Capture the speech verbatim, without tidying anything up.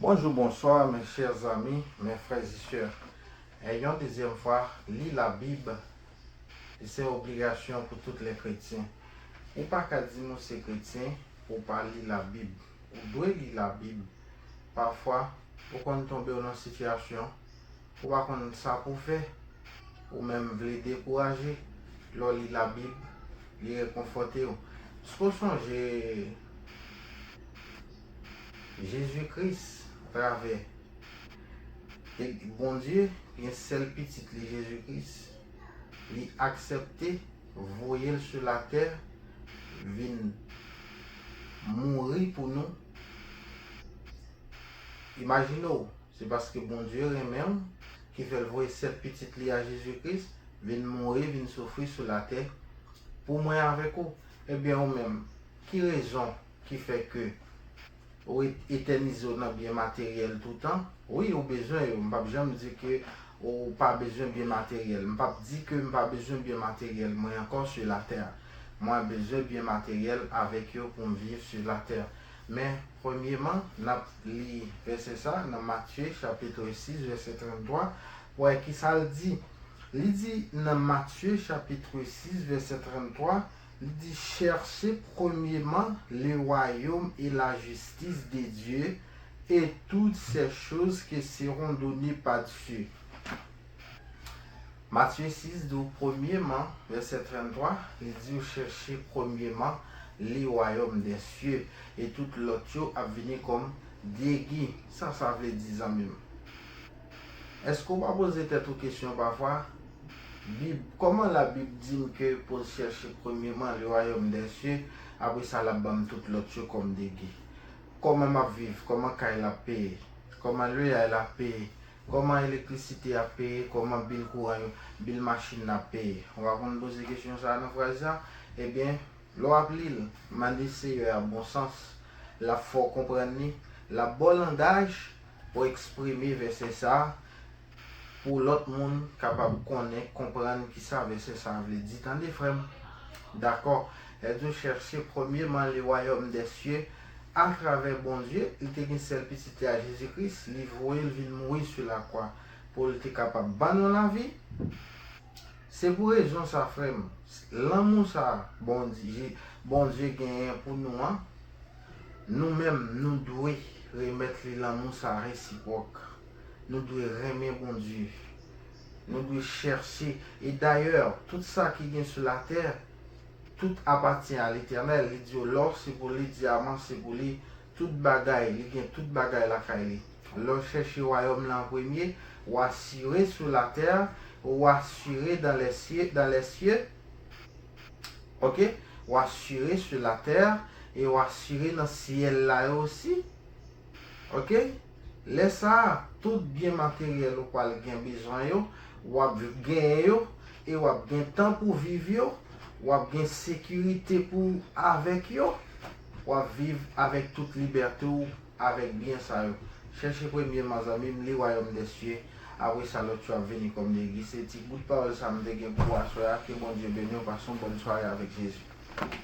Bonjou, bonswa, mes chers amis, mes frères et sœurs. E yon dezyèm fwa, li Labib, se obligasyon pou tout lè kretyen. Ou pa ka di m ou se kretyen, ou pa li Labib. Ou dwe li Labib. Pafwa, ou konn tonbe w nan sitiyasyon, ou pa konn sa pou fè. Ou menm vle dekouraje, lè w li Labib, li rekonfòte w. Èske w sonje Jezi Kris atravè e Bondye gen sèl pitit li Jezi Kris, li aksepte voye l sou latè, vin mouri pou nou. Imajine w, se paske Bondye renmen w ki fè l voye sèl pitit li a Jezi Kris vin mouri, vin soufri sou latè pou mwen avèk ou. Ebyen, ou menm, ki rezon ki fè ke ou etènize w nan byen materyèl toutan? Wi, ou bezwen yo. M p ap janm di ke ou pa bezwen byen materyèl. M p ap di ke m pa bezwen byen materyèl mwen ankò sou latè. Mwen bezwen byen materyèl avèk yo pou m viv sou latè. Men, premyeman, n ap li vèsè sa nan Matye chapit sis, vèsè trannntwa, pou wè ki sa l di. Li di nan Matye chapit sis, vèsè trannntwa, li di, cherchez premièrement le royaume et la justice de Dieu, et toutes ces choses qui seront données par Dieu. Matye sis di w premyeman, vèsè trannntwa, li di w chèche premyeman le royaume des cieux, e tout lòt yo ap vini kòm degi. Sa sa vle di, zanmi m? Èske w pa poze tèt ou kesyon pafwa? Bib, kòman Labib di m ke pou l chèche premyeman le royaume des cieux, apre sa l ap ban m tout lòt yo kòm degi? Kòman m ap viv? Kòman kay la ap peye? Kòman lwayè la ap peye? Kòman elektrisite ap peye? Kòman bil kouran yo, bil machin nan ap peye? Ou pa konn poze kesyon sa a nan fraz sa? Ebyen, lè w ap li l, mande Seyè a bon sans, l ap fè w konprann li, l ap ba w langaj pou eksprime vèsè sa a, pou lòt moun kapab konnen, konprann ki sa vèsè sa a vle di. Tande, frè m. Dakò. Èske w chèche premyeman le royaume des cieux atravè Bondye, li te gen sèl pitit li a Jezi Kris, li voye l vin mouri sou lakwa pou l te kapab ban nou lavi. Se pou rezon sa, frè m, lanmou sa Bondye, Bondye genyen pou nou an, nou menm, nou dwe remèt li lanmou sa resipwòk. Nou dwe renmen Bondye. Nou dwe chèche. E dayè, tout sa ki gen sou latè, tout apatyen a Letènèl. Li di w lò se pou li, dyaman se pou li, tout bagay, li gen tout bagay lakay li. Lè w chèche wayòm nan an premye, w asire sou latè, w asire dans les cieux, dans les cieux. Ok? W asire sou latè e w asire nan syèl la yo osi. Ok? Lè sa a, tout byen materyèl ou pral gen bezwen yo, w ap genyen yo, e w ap gen tan pou viv yo, w ap gen sekirite pou avèk yo, w ap viv avèk tout libète w avèk byen sa yo. Chèche premyeman, zanmi m, le royaume des cieux, apre sa lòt yo ap vini kòm degi. Se ti bout pawòl sa m te gen pou aswè a. Ke Bondye beni w, pase yon bòn sware avèk Jezi.